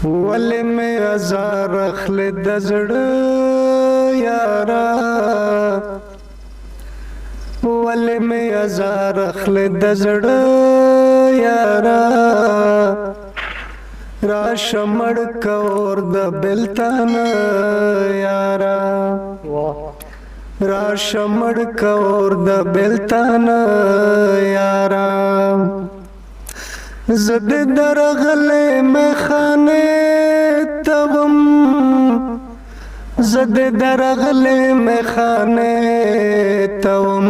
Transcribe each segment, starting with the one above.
ولې مې ازار اخلې د زړه یارا، ولې مې ازار اخلې د زړه یارا، راشه مړ کور د بلتانه یارا، راشه مړ کور د بلتانه یارا. زد درغلې مخانه تبم، زد درغلې مخانه تبم،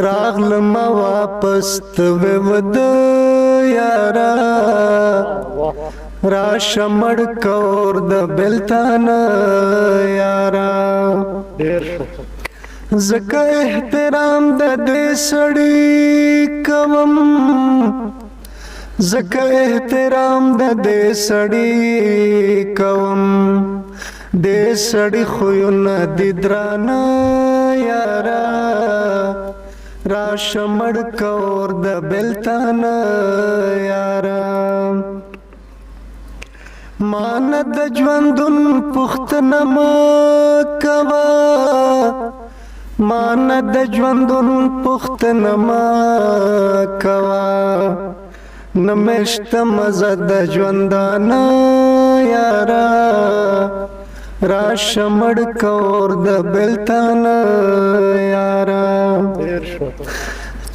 راغل ما واپس ته ود یارا، راشه مړ کور د بلتانه یارا. ډیر ښه. زکه احترام د دې سړي کوم، زکه احترام د دې سړي کوم، دې سړي خوونه دي درانه یارا، راشه مړ کور د بلتانه یارا. مان د ژوندون پښتنه ما کوا، مان د ژوندون پښتنه ما کوا، نمشت مزه د ژوندانه یارا، راشه مړ کور د بلتانه یارا. ډیر ښه.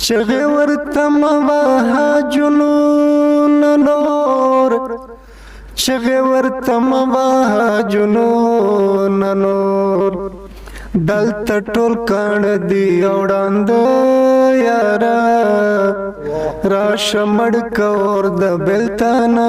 چغې ورته مه وهه جنون نور، چغې ورته مه وهه جنون نور، دلته ټول کاڼه دي او ړانده یارا، راشه مړ کور د بلتانه